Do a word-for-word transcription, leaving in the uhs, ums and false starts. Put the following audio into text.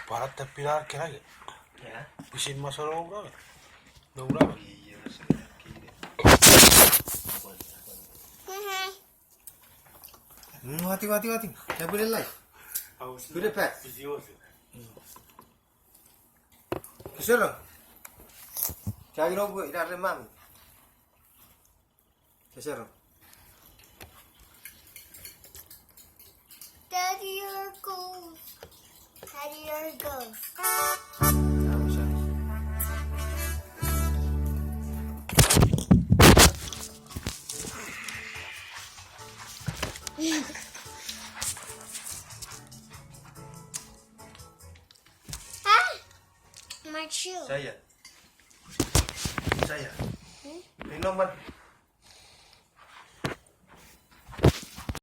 Pwarata pinar kenai. Pwisin masoro ura. No ura. Mm, wati, wati, wati. Kapule lai. Pule pa. Kisero. Kagino bu ina re mami. Kisero. Daddy, your goals. Daddy, your goals. Ah! My shoe. Saya. Saya. Hmm? Ino man.